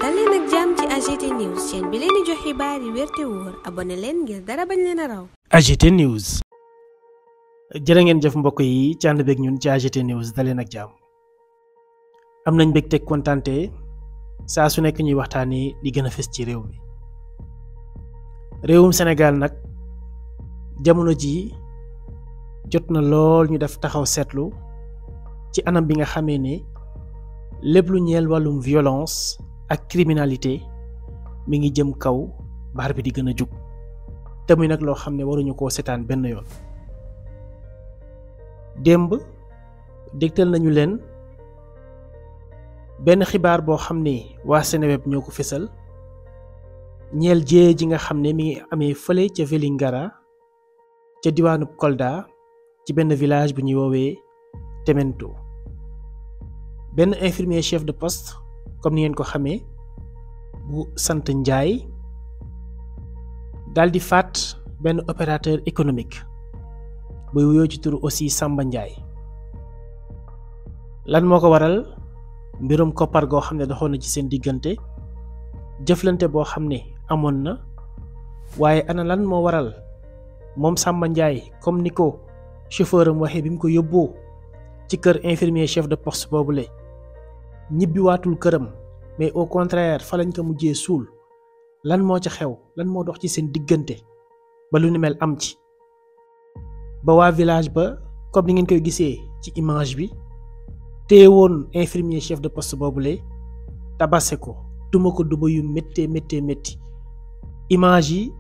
dal leen ak jàmm ci AGT News chaîne bi leen di jox xibaar yi wér te wóor abonné leen ngir dara bañ leen a raw. AGT News. jërë ngeen jëf mbokk yi ci ànd beeg ñun ci AGT News dal leen ak jàmm. am nañ mbégte kontante saa su nekk ñuy waxtaanee li gën a fës ci réew mi. réewum Sénégal nag jamono ji jot na lool ñu def taxaw seetlu ci anam bi nga xamee ne lépp lu ñeel wàllum violence ak criminalité mi ngi jëm kaw baar bi di gën a jug te muy nag loo xam ne waruñu koo seetaan benn yoon. démb dégtal nañu leen benn xibaar boo xam ne waa Seneweb ñoo ko fésal ñeel jee ji nga xam ne mi ngi amee fële ca Vélingara ca diwaanub Kolda ci benn village bu ñuy woowee Temento. benn infirmier chef de poste comme ni ngeen ko xamee bu sant Njaay daal di faat benn opérateur économique buy wuyoo ci turu aussi Samba Njaay. lan moo ko waral mbirum koppar goo xam ne doxoon na ci seen diggante jëflante boo xam ne amoon na waaye ana lan moo waral moom Samba Njaay comme ni ko chauffeur am waxee bi mu ko yóbboo ci kër infirmier chef de poste boobule ñibbiwaatul këram mais au contraire fa lañ ko mujjee suul lan moo ca xew lan moo dox ci seen diggante ba lu ni mel am ci ba waa village ba comme ni ngeen koy gisee ci image bi téye woon infirmier chef de poste boobule tabase ko duma ko duma yu métti image yi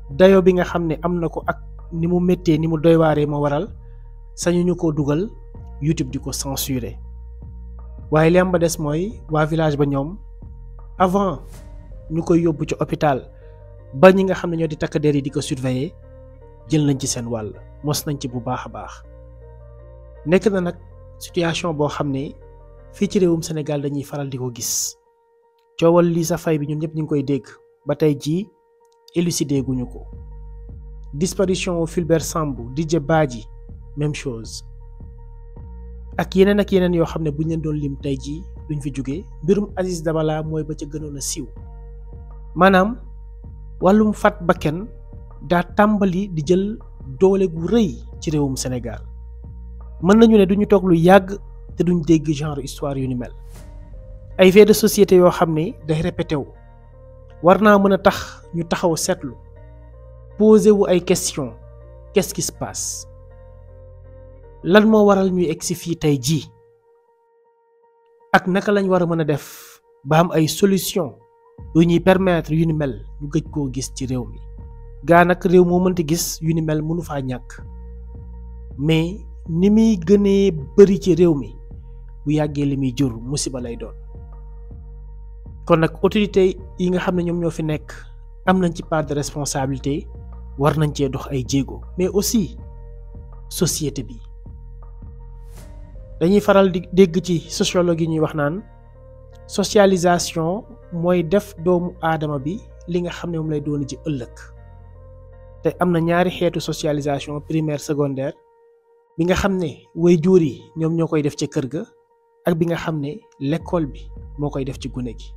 dayo bi nga xam ne am na ko ak ni mu méttee ni mu doy waaree moo waral sañu ñu ko dugal YouTube di ko censurer waaye li am ba des mooy waa village ba ñoom avant ñu koy yóbbu ci hôpital ba ñi nga xam ne ñoo di takk der yi di ko surveiller jël nañ ci seen wàll mos nañ ci bu baax a baax. nekk na nag situation boo xam ne fii ci réewum Sénégal dañuy faral di ko gis coowal Lisa Faye bi ñun ñëpp ñu ngi koy dégg ba tey jii élucidé guñu ko. disparition Fulbert Sambou Didier Badji même chose ak yeneen yoo xam ne buñ leen doon lim tey jii duñ fi jóge. mbirum Aziz Dabala mooy ba ca gënoon a siiw maanaam wàllum faat bakken daa tàmbali di jël doole gu rëy ci réewum Sénégal. mën nañu ne duñu toog lu yàgg te duñ dégg genre histoire yu ni mel ay faits de société yoo xam ne day répété wu war naa mën a tax ñu taxaw seetlu posé wu ay questions qu'est-ce qui se passe lan moo waral ñuy egsi fii tey jii ak naka lañ war a mën a def ba am ay solution yu ñuy permettre yu ni mel ñu gëj koo gis ci réew mi. gaa nag réew moo mënti gis yu ni mel mënu faa ñàkk mais ni muy gënee bëri ci réew mi bu yàggee li muy jur musiba lay doon. kon nag autorité yi nga xam ne ñoom ñoo fi nekk am nañ ci part de responsabilité war nañ cee dox ay jéego mais aussi société bi. dañuy faral di dégg ci sociologue yi ñuy wax naan socialisation mooy def doomu aadama bi li nga xam ne moom lay doon ci ëllëg te am na ñaari xeetu socialisation primaire secondaire bi nga xam ne waajur yi ñoom ñoo koy def ca kër ga ak bi nga xam ne l'école bi moo koy def ci gune gi.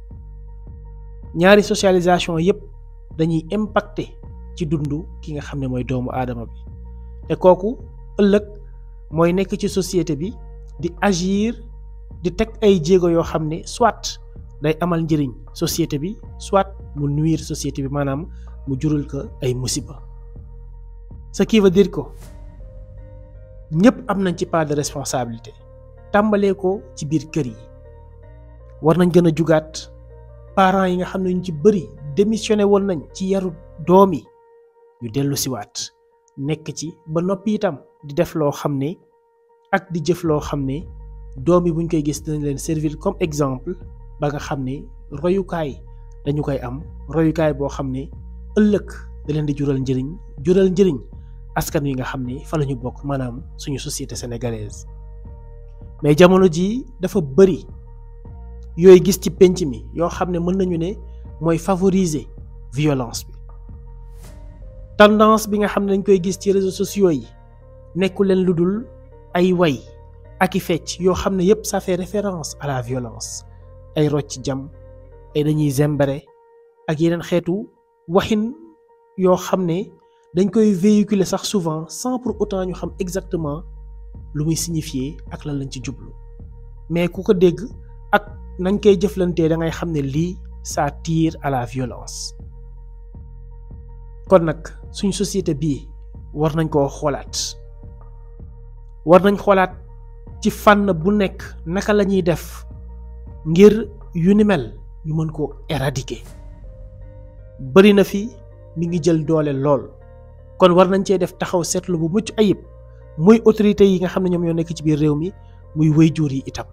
ñaari socialisation yépp dañuy impacter ci dundu ki nga xam ne mooy doomu aadama bi te kooku ëllëg mooy nekk ci société bi di agir di teg ay jéego yoo xam ne soit day amal njëriñ société bi soit mu nuire société bi maanaam mu jural ko ay musiba. ce qui veut dire que ñëpp am nañ ci part de responsabilité tàmbalee ko ci biir kër yi war nañ gën a jugaat parents yi nga xam ne ñu ci bëri démissionné woon nañ ci yaru doom yi ñu dellu siwaat nekk ci ba noppi itam di def loo xam ne ak di jëf loo xam ne doom yi buñ koy gis dinañ leen servir comme exemple ba nga xam ne royukaay dañu koy am royukaay boo xam ne ëllëg da leen di jural njëriñ askan wi nga xam ne fa la ñu bokk maanaam suñu société sénégalaise. mais jamono ji dafa bëri yooyu gis ci penc mi yoo xam ne mën nañu ne mooy favoriser violence bi. tendance bi nga xam ne dañ koy gis ci réseaux sociaux yi nekku leen lu dul ay way ak i fecc yoo xam ne yépp ça fait référence à la violence ay rocc jam ay dañuy zembare ak yeneen xeetu waxin yoo xam ne dañ koy véhiculer sax souvent sans pour autant ñu xam exactement lu muy signifier ak lan lañ ci jublu mais ku ko dégg ak nañ koy jëflantee da ngay xam ne lii ça tire à la violence. kon nag suñ société bii war nañ koo xoolaat ci fànn bu nekk naka la ñuy def ngir yu ni mel ñu mën koo éradiquer. bari na fi mi ngi jël doole lool kon war nañ cee def taxaw seetlu bu mucc ayib muy autorité yi nga xam ne ñoom ñoo nekk ci biir réew mi muy waajur yi itam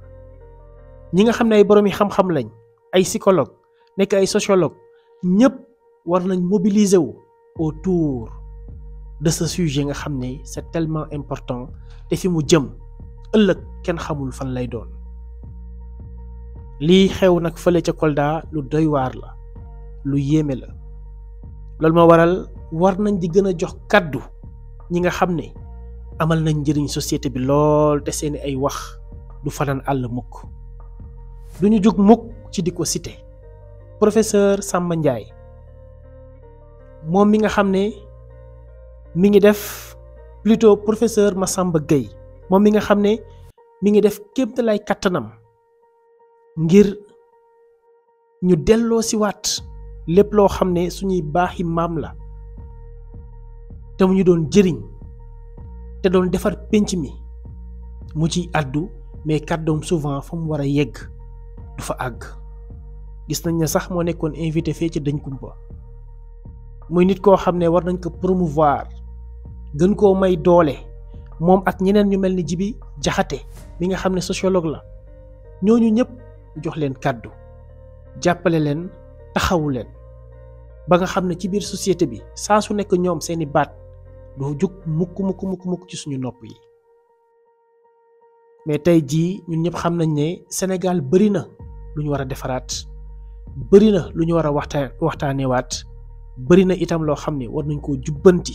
ñi nga xam ne ay borom yi xam-xam lañ ay psychologue nekk ay sociologue ñëpp war nañ mobiliser wu autour de ce sujet nga xam ne c'est tellement important te fi mu jëm ëllëg kenn xamul fan lay doon. lii xew nag fële ca Kolda lu doy waar la lu yéeme la loolu moo waral war nañ di gën a jox kàddu ñi nga xam ne amal nañ njëriñ société bi lool te seeni ay wax du fanaan àll mukk duñu jug mukk ci di ko cité. professeur Samba Ndiaye moom mi nga xam ne mi ngi def plutôt professeur Massamba Gueye moom mi nga xam ne mi ngi def kéemtalaay kattanam ngir ñu delloo si waat lépp loo xam ne suñuy baaxi maam la te mu ñu doon jëriñ te doon defar pénc mi mu ciy àddu mais kàddoom souvent fa mu war a yegg du fa àgg. gis nañ ne sax moo nekkoon invité fee ci Dañ Kumpa muy nit koo xam ne war nañ ko promouvoir gën koo may doole moom ak ñeneen ñu mel ni Jibi Jaxate mi nga xam ne sociologue la ñooñu ñëpp jox leen kàddu jàppale leen taxawu leen ba nga xam ne ci biir société bi saa su nekk ñoom seeni baat du jug mukk ci suñu nopp yi. mais tey jii ñun ñëpp xam nañ ne Sénégal bari na lu ñu war a defaraat bari na lu ñu war a waxtaanewaat bari na itam loo xam ne war nañ koo jubbanti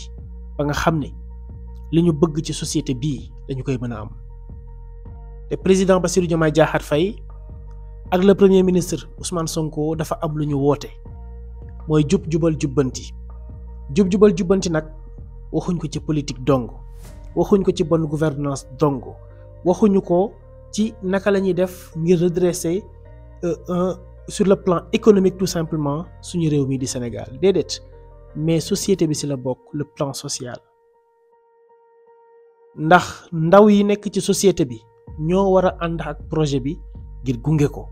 ba nga xam ne li ñu bëgg ci société bii dañu koy mën a am. te président Bassirou Diomaye Diakhar Faye ak le premier ministre Ousmane Sonko dafa am lu ñu woote mooy jubal jubbanti nag waxuñ ko ci politique dong waxuñ ko ci bonne gouvernance dong waxuñu ko ci naka la ñuy def ngir redresser sur le plan économique tout simplement suñu réew mi di Sénégal déedéet mais société bi ci la bokk le plan social ndax ndaw yi nekk ci société bi ñoo war a ànd ak projet bi ngir gunge ko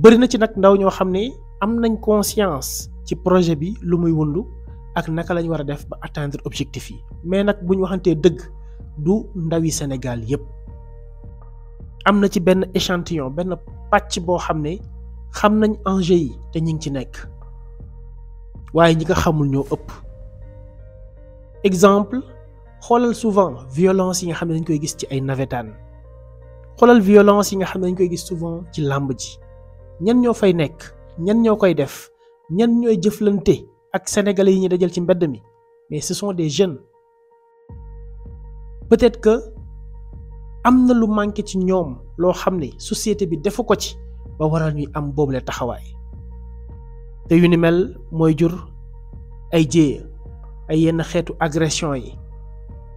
bari na ci nag ndaw ñoo xam ne am nañ conscience ci projet bi lu muy wundu ak naka lañ war a def ba atteindre objectif yi mais nag bu ñu waxantee dëgg du ndawi Sénégal yépp am na ci benn échantillon benn pàcc boo xam ne xam nañ enjeu yi te ñi ngi ci nekk waaye ñi ko xamul ñoo ëpp. exemple xoolal souvent violence yi nga xam ne dañ koy gis ci ay navétanes xoolal violence yi nga xam ne dañ koy gis souvent ci làmb ji ñan ñoo fay nekk ñan ñoo koy def ñan ñooy jëflante ak sénégalais yi ñuy dajal ci mbedd mi mais ce sont des jeunes. peut-être que am na lu manqué ci ñoom loo xam ne société bi defu ko ci ba waral ñuy am boobule taxawaay te yu ni mel mooy jur ay jéeya ay yenn xeetu agression yi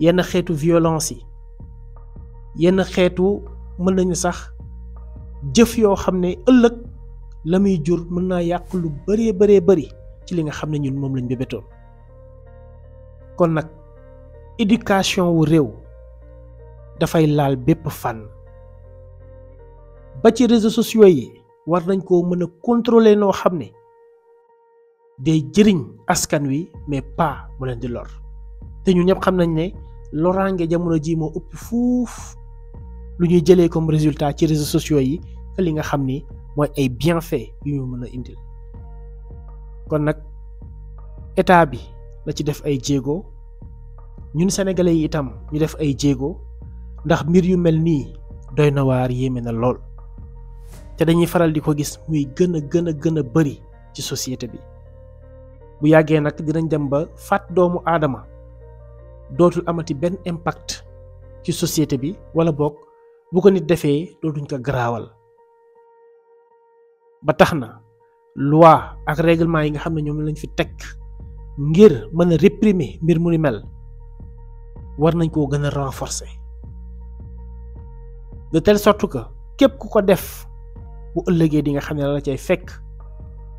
yenn xeetu violence yi yenn xeetu mën nañu sax jëf yoo xam ne ëllëg la muy jur mën naa yàq lu bari ci li nga xam ne ñun moom lañ bébétoon. kon nag éducation wu réew dafay laal bépp fànn ba ci réseaux sociaux yi war nañ koo mën a contrôler noo xam ne day jëriñ askan wi mais pas mu leen di lor te ñun ñëpp xam nañ ne loraange jamono ji moo ëpp fuuf lu ñuy jëlee comme résultat ci réseaux sociaux yi que li nga xam ni mooy ay bienfaits yu ñu mën a indil. kon nag état bi la ci def ay jéego ñun sénégalais yi itam ñu def ay jéego ndax mbir yu mel nii doy na waar yéeme na lool te dañuy faral di ko gis muy gën a bari ci société bi. bu yàggee nag dinañ dem ba faat doomu aadama dootul amati benn impact ci société bi wala boog bu ko nit defee dootuñ ko garaawal ba tax na loi ak règlement yi nga xam ne ñoom lañ fi teg ngir mën a réprimer mbir mu ni mel war nañ koo gën a renforcer de telle sorte que képp ku ko def bu ëllëgee di nga xam ne la cay fekk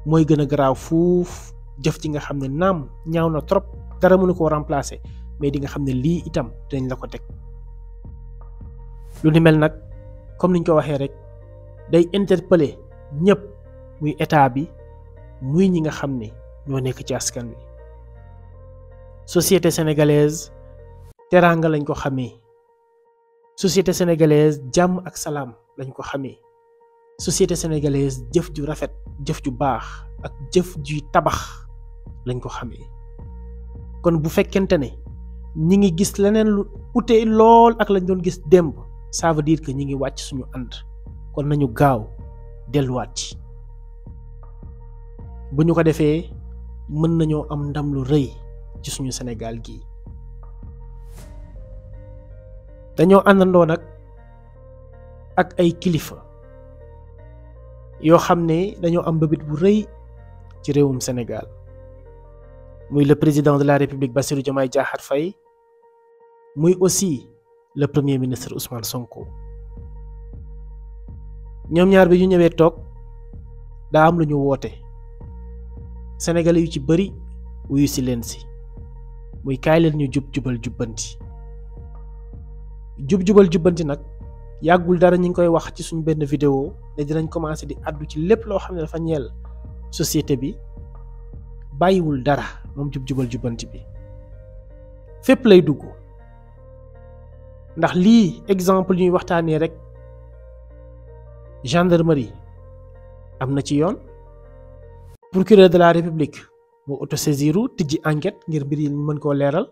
mooy gën a garaaw fuuf jëf ci nga xam ne naam ñaaw na trop dara mënu koo remplacer mais di nga xam ne lii itam dañ la ko teg lu ni mel nag comme niñ ko waxee rek day interpeller ñëpp muy état bi muy ñi nga xam ne ñoo nekk ci askan wi société sénégalaise teraanga lañ ko xamee société sénégalaise jàmm ak salaam lañ ko xamee société sénégalaise jëf ju rafet jëf ju baax ak jëf juy tabax lañ ko xamee kon bu fekkente ne ñi ngi gis leneen lu ute lool ak lañ doon gis démb ça veut dire que ñi ngi wàcc suñu ànd kon nañu gaaw delluwaat ci bu ñu ko defee mën nañoo am ndam lu rëy ci suñu Sénégal gi dañoo àndandoo nag ak ay kilifa yoo xam ne dañoo am mbëbët bu rëy ci réewum Sénégal muy le président de la République Bassirou Diomaye Diakhar Faye muy aussi le premier ministre Ousmane Sonko ñoom ñaar bi ñu ñëwee toog daa am lu ñu woote sénégalais yu ci bëri wuyu si leen si muy kaay leen ñu jubal jubbanti jubal jubbanti nag yàggul dara ñu ngi koy wax ci suñu benn vidéo ne dinañ commencer di addu ci lépp loo xam ne dafa ñeel société bi bàyyiwul dara moom jubal jubbanti bi fépp lay dugg ndax lii exemple ñuy waxtaanee rek gendarmerie am na ci yoon procureur de la république moo autosaisiru tijji enquête ngir mbir yi mën koo leeral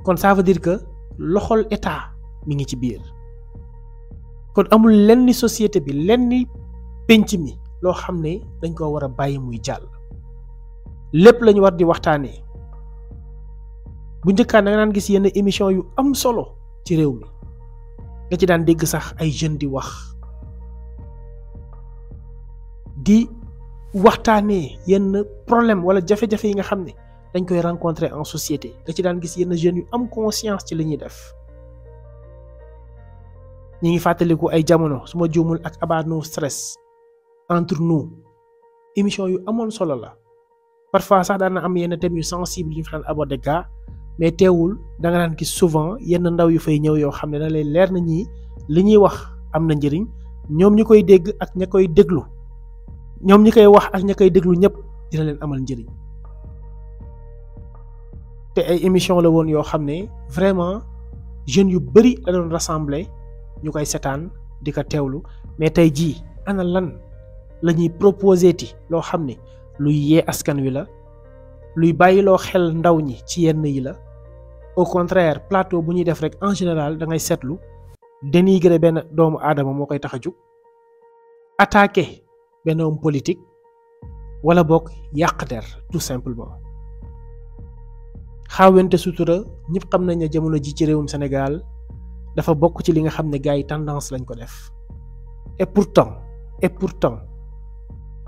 kon ça veut dire que loxol état mi ngi ci biir kon amul lenn société bi lenn penc mi loo xam ne dañ koo war a bàyyi muy jàll lépp lañu war di waxtaanee bu njëkkaan da nga daan gis yenn émission yu am solo ci réew mi nga ci daan dégg sax ay jeunes di wax di waxtaanee yenn problème wala jafe-jafe yi nga xam ne dañ koy rencontrer en société nga ci daan gis yenn jeunes yu am conscience ci li ñuy def ñi ngi fàttaliku ay jamono su ma juumul ak Aba No Stress entre nous émission yu amoon solo la parfois sax daan na am yenn thèmes yu sensibles yu ñu daan aborder gaa mais teewul da nga daan gis souvent yenn ndaw yu fay ñëw yoo xam ne da lay leer na ñi li ñuy wax am na njëriñ ñoom ñi koy dégg ak ña koy déglu ñoom ñi koy wax ak ña koy déglu ñëpp dina leen amal njëriñ te ay émission la woon yoo xam ne vraiment jeunes yu bari la doon rassembler ñu koy setaan di ko teewlu mais tey jii ana lan la ñuy proposé ti loo xam ne luy yee askan wi la luy bàyyiloo xel ndaw ñi ci yenn yi la au contraire plateau bu ñuy def rek en général da ngay seetlu dénigrer benn doomu aadama moo koy tax a jug attaquer benn homme politique wala boog yàq der tout simplement xawente sutura ñëpp xam nañ ne jamono ji ci réewum Sénégal dafa bokk ci li nga xam ne gars yi tendance lañ ko def et pourtant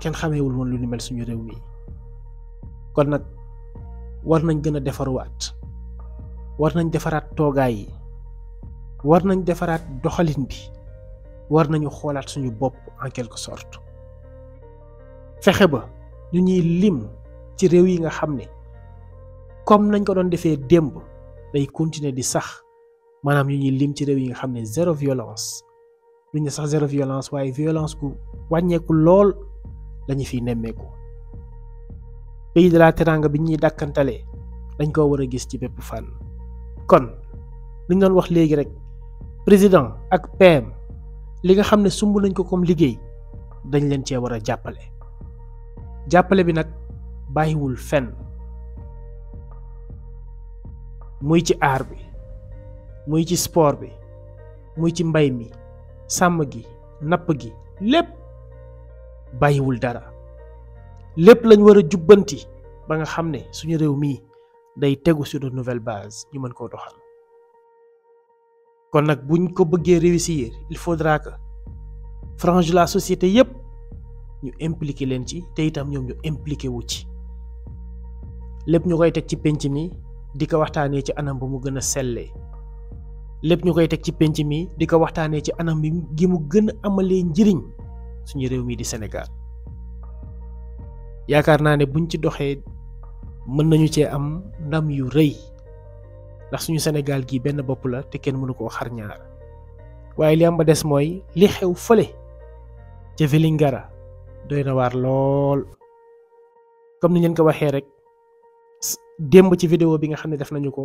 kenn xameewul woon lu ni mel suñu réew mi kon nag war nañ gën a defarwaat war nañ defaraat toogaay yi war nañ defaraat doxalin bi war nañu xoolaat suñu bopp en quelque sorte fexe ba ñu ñuy lim ci réew yi nga xam ne comme nañ ko doon defee démb day continuer di sax maanaam ñu ñuy lim ci réew yi nga xam ne zéro violence lu ñu sax zéro violence waaye violence ku wàññeeku lool lañu fiy nemmeeku pays de la teranga bi ñuy dàkkantalee dañ koo war a gis ci bépp fànn kon li ñu doon wax léegi rek président ak PM li nga xam ne sumb nañ ko comme liggéey dañ leen cee war a jàppale bi nag bàyyiwul fenn muy ci aar bi muy ci sport bi muy ci mbay mi sàmm gi napp gi lépp bàyyiwul dara lépp lañ war a jubbanti ba nga xam ne suñu réew mii day tegu sur de nouvelles bases ñu mën koo doxal kon nag buñ ko bëggee réussir il faudra que frange la société yépp ñu impliqué leen ci te itam ñoom ñu impliqué wu ci lépp ñu koy teg ci penc mi di ko waxtaanee ci anam bu mu gën a sellee lépp ñu koy teg ci penc mi di ko waxtaanee ci anam bi gi mu gën a amalee njëriñ suñu réew mi di Sénégal yaakaar naa ne buñ ci doxee mën nañu cee am ndam yu rëy ndax suñu Sénégal gi benn bopp la te kenn mënu koo xar ñaar waaye li am ba des mooy li xew fële ca Vélingara doy na waar lool comme ni ngeen ko waxee rek démb ci vidéo bi nga xam ne def nañu ko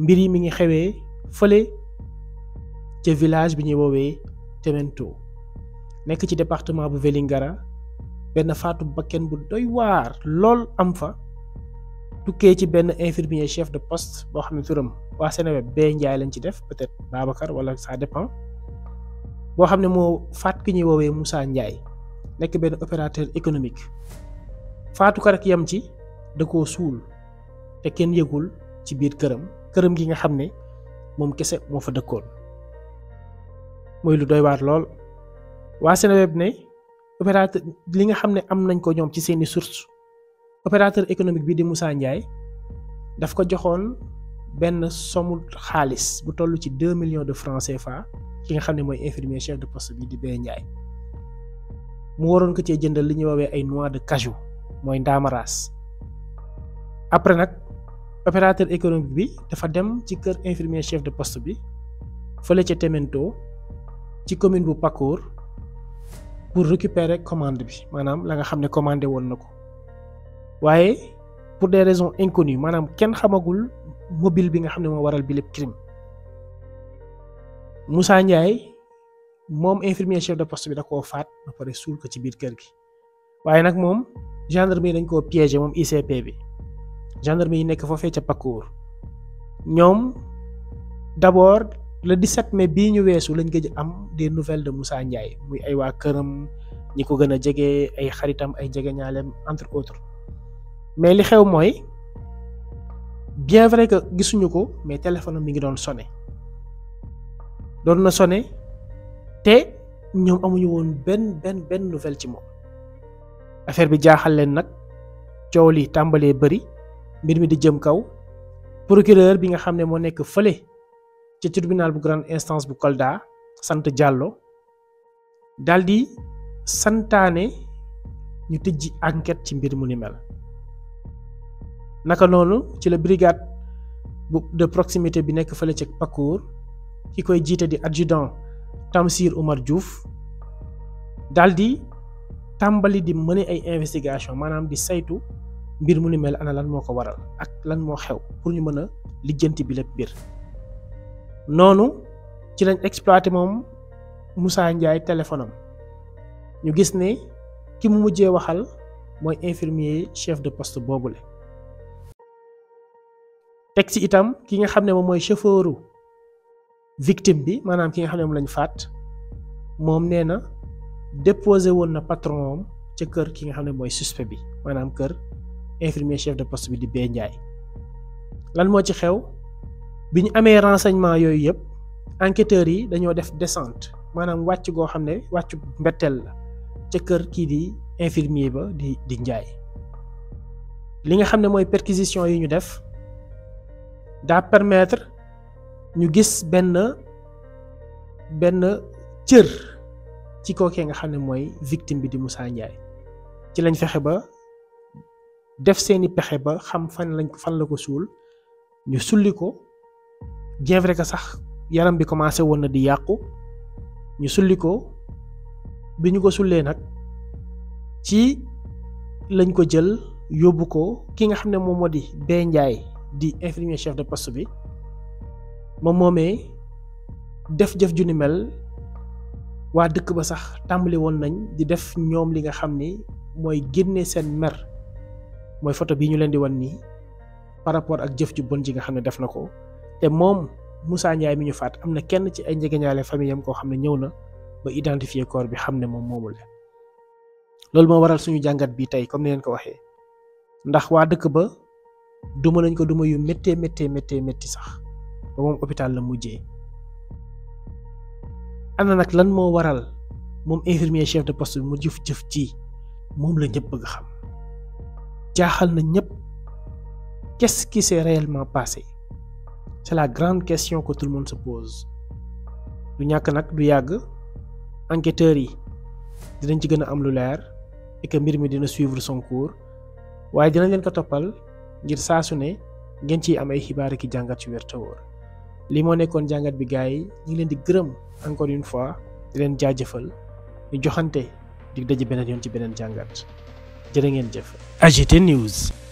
mbir yi mi ngi xewee fële ca village bi ñuy woowee Temento nekk ci département bu Vélingara benn faatu bakken bu doy waar lool am fa tukkee ci benn infirmier chef de poste boo xam ne turam waa Seneweb bee Njaay lañ ci def peut-être Babacar wala ça dépend boo xam ne moo faat ki ñuy woowee Moussa Ndiaye nekk benn opérateur économique faatu ko rek yam ci da koo suul te kenn yëgul ci biir këram gi nga xam ne moom kese moo fa dëkkoon mooy lu doy waar lool waa Seneweb ne opérateur li nga xam ne am nañ ko ñoom ci seeni source opérateur économique bi di Moussa Ndiaye daf ko joxoon benn somme xaalis bu toll ci 2 millions de francs CFA ki nga xam ne mooy infirmier chef de poste bi di Bee Ndiaye mu waroon ko cee jëndal li ñuy woowee ay noix de cajou mooy ndaamaraas après nag opérateur économique bi dafa dem ci kër infirmier chef de poste bi fële ca Temento ci commune bu Pakour pour récupérer commande bi maanaam la nga xam ne commandé woon na ko waaye pour des raisons inconnues maanaam kenn xamagul mobile bi nga xam ne moo waral bi lépp crime Moussa Ndiaye moom infirmier chef de poste bi da koo faat ba pare suul ko ci biir kër gi waaye nag moom gendarmerie dañ koo piégé moom ICP bi gendarmerie yi nekk foofee ca Pakour ñoom d'abord le 17 mai bii ñu weesu lañ gëj am des nouvelles de Moussa Ndiaye muy ay waa këram ñi ko gën a jege ay xaritam ay jegeñaaleem entre autres mais li xew mooy bien vrai que gisuñu ko mais téléphone mi ngi doon sonné te ñoom amuñu woon benn nouvelle ci moom affaire bi jaaxal leen nag coow li tàmbalee bëri mbir mi di jëm kaw procureur bi nga xam ne moo nekk fële ci tribunal bu grande instance bu Kolda sant Diallo daldi santaane ñu tëjji enquête ci mbir mu ni mel naka noonu ci la brigade de proximité bi nekk fële ci Pakour ki koy jiite di adjudant Tamsir Oumar Diouf daldi tàmbali di mener ay investigation maanaam di saytu mbir mu ni mel ana lan moo ko waral ak lan moo xew pour ñu mën a lijjanti bi lépp biir noonu ci lañ exploité moom Moussa Ndiaye téléphone am ñu gis ne ki mu mujjee waxal mooy infirmier chef de poste boobule teg ci itam ki nga xam ne moom mooy chauffeuru victime bi maanaam ki nga xam ne moom lañ faat moom nee na déposé woon na patron am ca kër ki nga xam ne mooy suspect bi maanaam kër infirmier chef de poste bi di Bee Ndiaye lan moo ci xew bi ñu amee renseignement yooyu yëpp enquêteurs yi dañoo def descente maanaam wàcc goo xam ne wàccu mbetteel la ca kër kii di infirmier ba di Ndiaye li nga xam ne mooy perquisition yi ñu def daa permettre ñu gis benn cër ci kookee nga xam ne mooy victime bi di Moussa Ndiaye ci lañ fexe ba def seeni pexe ba xam fan la ko suul ñu sulli ko bien vrai que sax yaram bi commencé woon na di yàqu ñu sulli ko bi ñu ko sullee nag ci lañ ko jël yóbbu ko ki nga xam ne moom moo di Bee Ndiaye di infirmier chef de poste bi moom moomee def jëf ju ni mel waa dëkk ba sax tàmbali woon nañ di def ñoom li nga xam ni mooy génne seen mer mooy photo bi ñu leen di wan nii par rapport ak jëf ju bon ji nga xam ne def na ko te moom Moussa Ndiaye mi ñu faat am na kenn ci ay njegeñaale famille am koo xam ne ñëw na ba identifier corps bi xam ne moom moomu la loolu moo waral suñu jàngat bi tey comme ni leen ko waxee ndax waa dëkk ba duma nañ ko duma yu métti sax ba moom hôpital la mujjee ana nag lan moo waral moom infirmier chef de poste bi mu jëf ci moom la ñëpp bëgg xam jaaxal na ñëpp. Qu'est-ce qui s'est réellement passé? C'est la grande question que tout le monde se pose. Du ñàkk nag du yàgg enquêteurs yi dinañ ci gën a am lu leer et que mbir mi dina suivre son cours waaye dinañ leen ko toppal ngir saa su ne ngeen ciy am ay xibaar ki jàngat ci wér te wóor li moo nekkoon jàngat bi gars yi ñu ngi leen di gërëm encore une fois di leen jaajëfal ñu joxante dig daje beneen yoon ci beneen jàngat jërë ngeen jëf. AGT News.